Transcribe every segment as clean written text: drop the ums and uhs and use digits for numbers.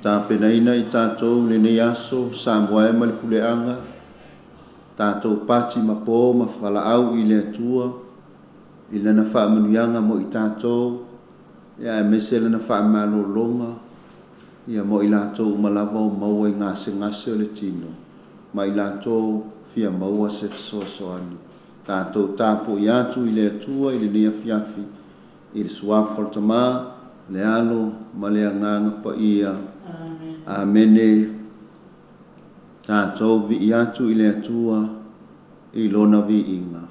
Tapenaina i tatou lenei aso Samoa e ma le puleaga, tatou pati ma po ma valaau i le Atua i Lana faamanuiaga mo i tatou, ia aemaise Lana faamalologa ia mo i latou uma lava o maua i gasegase o le tino ma i latou fia maua se fesoasoani. Tatou tapuai atu i le Atua i lenei afiafi i le Suafa o le Tama, le Alo ma le Agaga Paia. Amene. Tatou vii atu i le Atua i Lona viiga.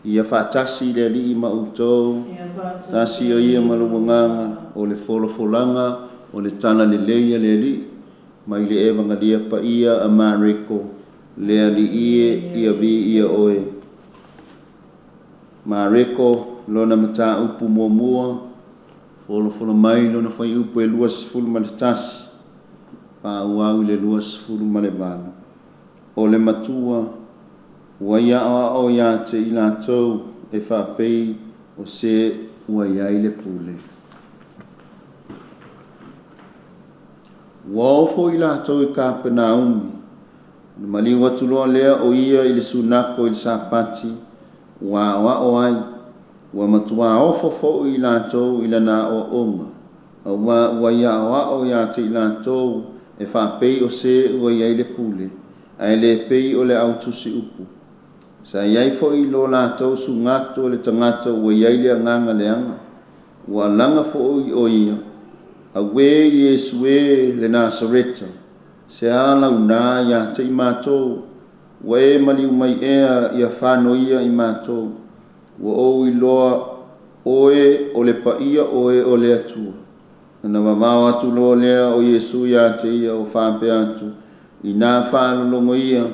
Ia faatasi le Alii ma outou, tasi o Ia ma lou agaga, o le folafolaga o le Tala Lelei a le Alii, mai le Evagalia Paia a Mareko, le Alii e, ia viia Oe. Mareko, lona mataupu muamua, folafola mai lona fuaiupu e 21, faaauau i le 28. O le matua, ua ia aoao ia te i latou e faapei o se ua i ai le pule. Ua oo foi i latou i Kapenaumi. Ona maliu atu loa lea o ia i le Sunako i le Sapati, ua aoao ai, ua matuā ofo foi i latou i lana aoaoga, auā ua ia aoao ia te i latou e faapei o se ua i ai le pule, ae le pei o le au tusi upu. Sa i ai foi i lo latou sugato le tagata ua i ai le agaga leaga, ua alaga foi o ia, Auē Iesu e, le Nasareta, se a lau na ia te i matou? Ua e maliu mai ea ia fanoia i matou? Ua ou iloa oe o le Paia oe o le Atua. Ona vavao atu loa lea o Iesu ia te ia, ua faapea atu, Inā faalologo ia,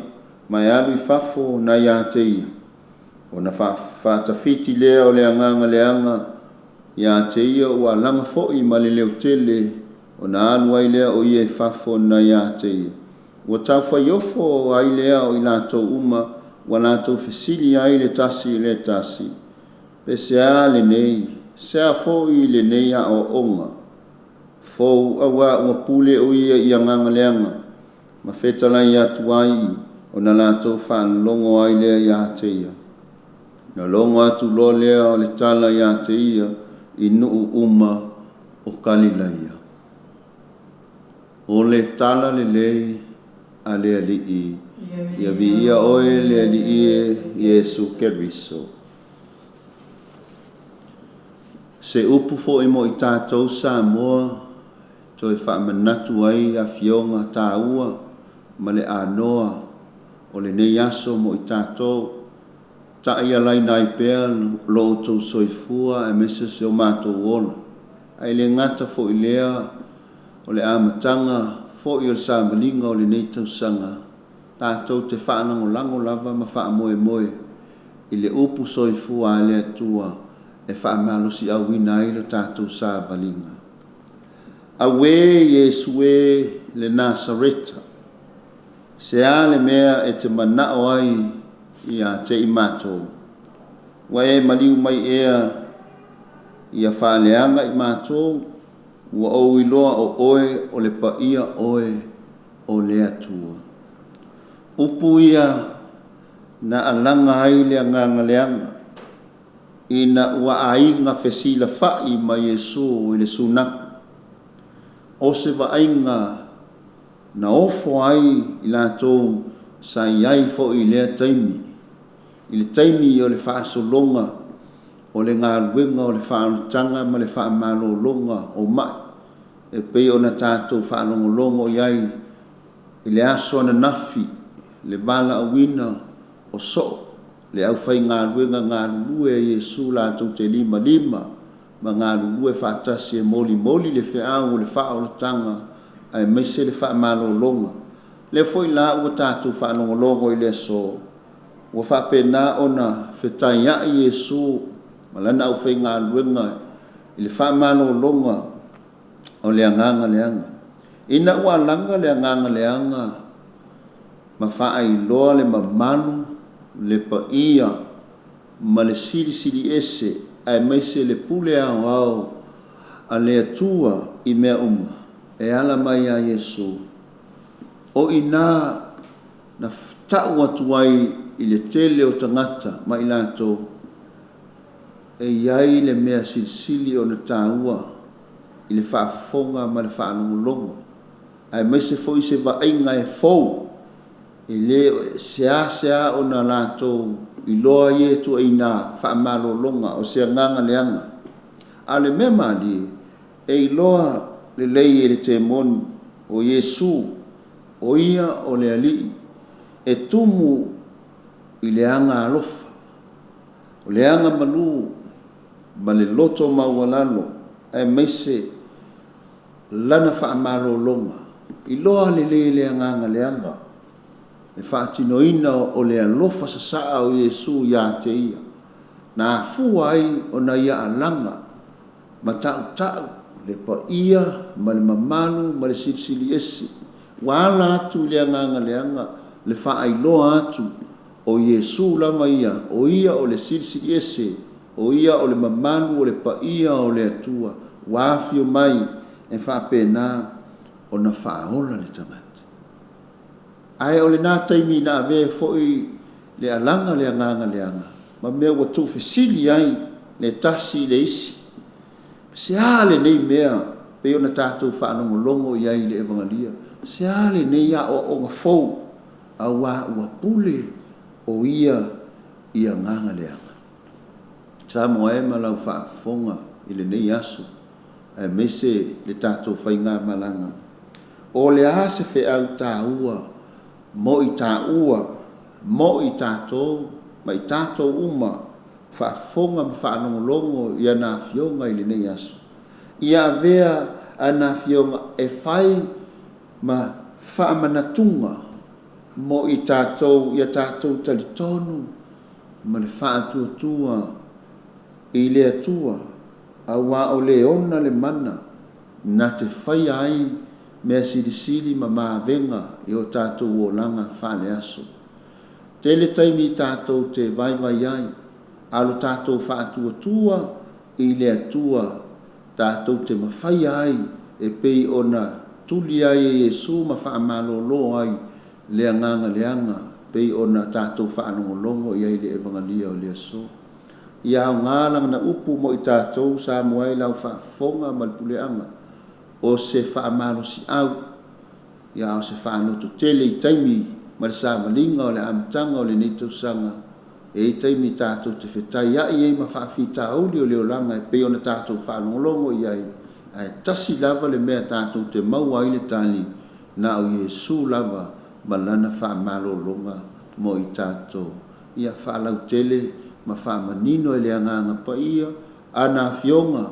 ma e alu i fafo na ia te ia. Ona faatafiti lea o le agaga leaga ia te ia ua alaga foi ma le leotele, ona alu ai lea o ia i fafo na ia te ia. Ua taufaiofo ai lea o i latou uma, ua latou fesili ai le tasi i le tasi, Pe sea lenei, sea foi lenei aoaoga fou, auā ua pule o ia i agaga leaga, ma fetalai atu ai, ona latou faalologo ai lea ia te ia. Ona logo atu loa lea o le tala ia te ia i nuu uma o Kalilaia. O le tala lelei a le Alii, ia viia oe le Alii e Iesu Keriso. Se upu foi mo i tatou Samoa toe faamanatu ai afioga taua ma le anoa o lenei aso mo i tatou. Taialaina ai pea lo outou soifua aemaise si o matou ola. Ae le gata foi i lea, o le amataga foi o le savaliga o lenei tausaga, tatou te faalagolago lava ma faamoemoe i le upu soifua a le Atua e faamalosiauina ai le tatou savaliga. Auē Iesu e le Nasareta, se a le mea e te manao ai ia te i matou? Ua e maliu mai ea ia faaleaga i matou? Ua ou iloa o oe o le Paia oe o le Atua. Upu ia na alaga ai le agaga leaga ina ua aiga fesilafai ma Iesu i le Sunaku. O se vaaiga na ofo ai i latou sa i ai foi i lea taimi, i le taimi o le faasologa o le galuega o le faaolataga ma le faamalologa o mai, e pei ona tatou faalogologo i ai i le aso ananafi, le valaauina o soo le aufaigaluega galulue a Iesu latou te limalima ma galulue faatasi e molimoli le feau o le faaolataga aemaise le faamalologa. Lea foi la ua tatou faalogologo i le aso, ua faapena ona fetaiai Iesu ma Lana aufaigaluega i le faamalologa o le agaga leaga. Ina ua alaga le agaga leaga ma faailoa le mamalu, le paia ma le silisili ese aemaise le pule aoao a le Atua i mea uma, e ala mai ia Iesu, o i ina na tau atu ai i le tele o tagata ma i latou, e i ai le mea silisili ona taua i le faafofoga ma le faalogologo, aemaise foi se vaaiga e fou, e le seasea ona latou iloa ia ituaiga faamalologa o se agaga leaga. A o le mea malie, e iloa lelei e le temoni o Iesu, o Ia o le Alii, e tumu i le aga alofa, o le aga malu ma le loto maualalo, aemaise Lana faamalologa. Iloa lelei e le agaga leaga le faatinoina o le alofa sasaa o Iesu ia te ia, na afua ai ona ia alaga ma tautau le paia ma le mamalu ma le Silisili Ese. Ua ala atu i le agaga leaga le faailoa atu o Iesu lava ia, o Ia o le Silisili Ese, o Ia o le mamalu o le paia o le Atua, ua afio mai e faapena ona faaola le tagata. Ae o lena taimi na avea ai foi le alaga o le agaga leaga ma mea ua tuufesili ai le tasi i le isi, Se a lenei mea pei ona tatou faalogologo i ai i le Evagelia? Se a lenei aoaoga fou auā ua pule o Ia i agaga leaga? Samoa e ma lau faafofoga i lenei aso aemaise le tatou faigamalaga, o le a se feau taua mo i taua, mo i tatou ma i tatou uma faafofoga ma faalogologo i ana Afioga i lenei aso? Ia avea ana Afioga e fai ma faamanatuga mo i tatou ia tatou talitonu ma le faatuatua i le Atua, auā o le ona le mana na te faia ai mea silisili ma mavega i o tatou olaga faaleaso. Tele taimi tatou te vaivai ai, a lo tatou faatuatua i le Atua tatou te mafaia ai e pei ona tuli ai e Iesu ma faamalolo ai le agaga leaga pei ona tatou faalogologo i ai i le Evagelia o le aso. Ia aoga lana upu mo i tatou Samoa e lau faafofoga ma le puleaga o se faamalosiau ia a o se faalototele i taimi ma le savaliga o le amataga o lenei tausaga. E i ai taimi tatou te fetaiai ai ma faafitauli o le olaga e pei ona tatou faalogologo i ai, ae tasi lava le mea tatou te maua ai le tali, na o Iesu lava ma Lana faamalologa mo i tatou. Ia faalautele ma faamanino e le Agaga Paia ana Afioga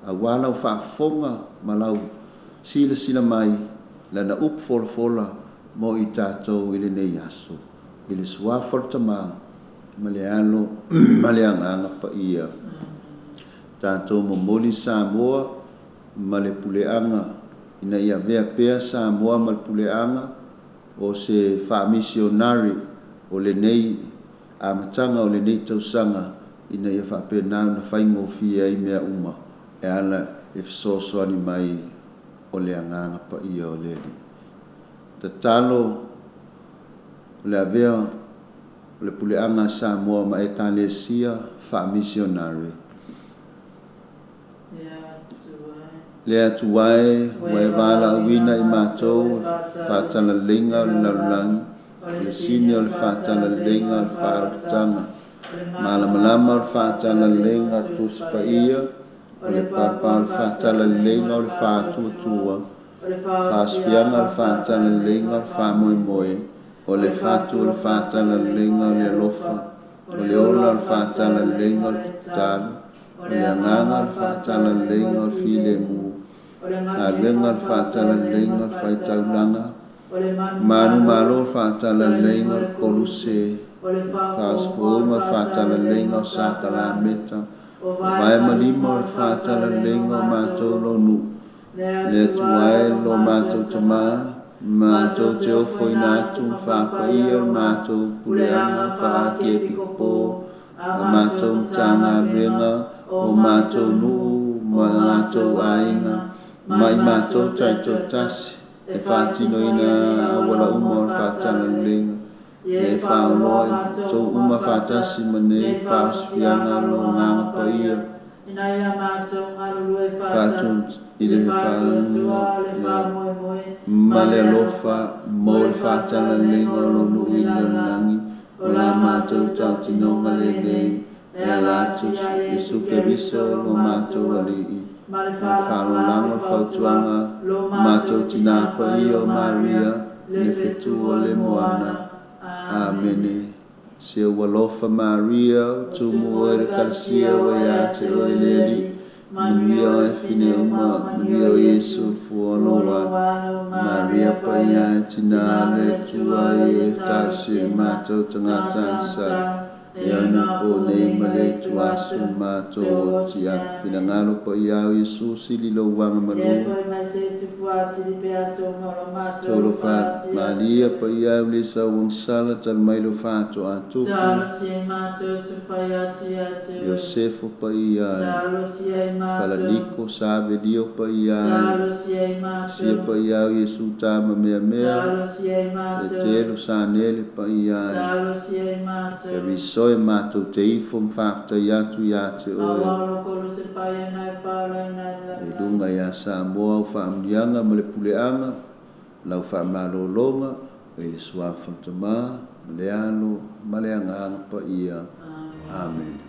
aua lau faafofoga ma lau silasila mai Lana upu folafola mo i tatou i lenei aso, i le Suafa o le Tama ma le Alo ma le Agaga Paia. Tatou momoli Samoa ma le puleaga ina ia avea pea Samoa ma le puleaga o se faamisionare o lenei amataga o lenei tausaga ina ia faapena ona faigofie ai mea uma e ala i le fesoasoani mai o le Agaga Paia o le Alii. Tatalo o le avea o le puleaga a Samoa ma Ekalesia faamisionare. Le Atua e, ua e valaauina i matou faatalaleiga o le lalolagi, o le sini o le faatalaleiga o le faaolataga, malamalama o le faatalaleiga o le Tusi Paia, o le papa o le faatalaleiga o le faatuatua, faasifiaga o le faatalaleiga o le faamoemoe, o le fatu o le faatalaleiga o le alofa, o le ola o le faatalaleiga o le tatalo, o le agaga o le faatalaleiga o le filemu, galuega o le faatalaleiga o le faitaulaga, manumalo o le faatalaleiga o le koluse, faasofouga o le faatalaleiga o sakalameta, o vae ma lima o le faatalaleiga o matou lou nuu, Le Atua e, lo matou Tama, matou te ofoina atu ma faapaia le matou puleaga faa-Arkiepikopo, a matou Matagaluega, o matou nuu ma matou aiga, ma i matou taitoatasi, e faatinoina auala uma o le faatalaleiga, e faaoloa i tou uma faatasi ma nei faaosifiaga lo Agaga Paia, faatu i le ma le alofa mo le faatalaleiga o lou nuu i le lalolagi, o la matou tautinoga lenei e ala atu Iesu Keriso lo matou Alii, ma le faalogolago o le fautuaga matou Tina Paia o Maria, le fetu o le moana. Amene. Se ua alofa Maria, ua tumu oe le Kalasia ua ia te oe le Alii, manuia oe fine uma, manuia o Iesu le fua o lou alo. Maria Paia e Tina a le Atua e talosia i matou tagata sa. E ona po nei ma le itu aso matou oti a finagalo paia o Iesu sili lou aga malu. Tolo fa malia paia o le sauagasala talu mai lo faatoatupu. Iosefo paia e Falaliko Savelio paia e Sia paia o Iesu tama meamea. Petelo Sanele paia e Keriso e matou te ifo ma faafetai atu ia te oe. I luga ia Samoa au faamuniaga ma le puleaga, lau faamalologa, i le suafa o le Tama, ma le Alo, ma le Agaga Paia. Amene.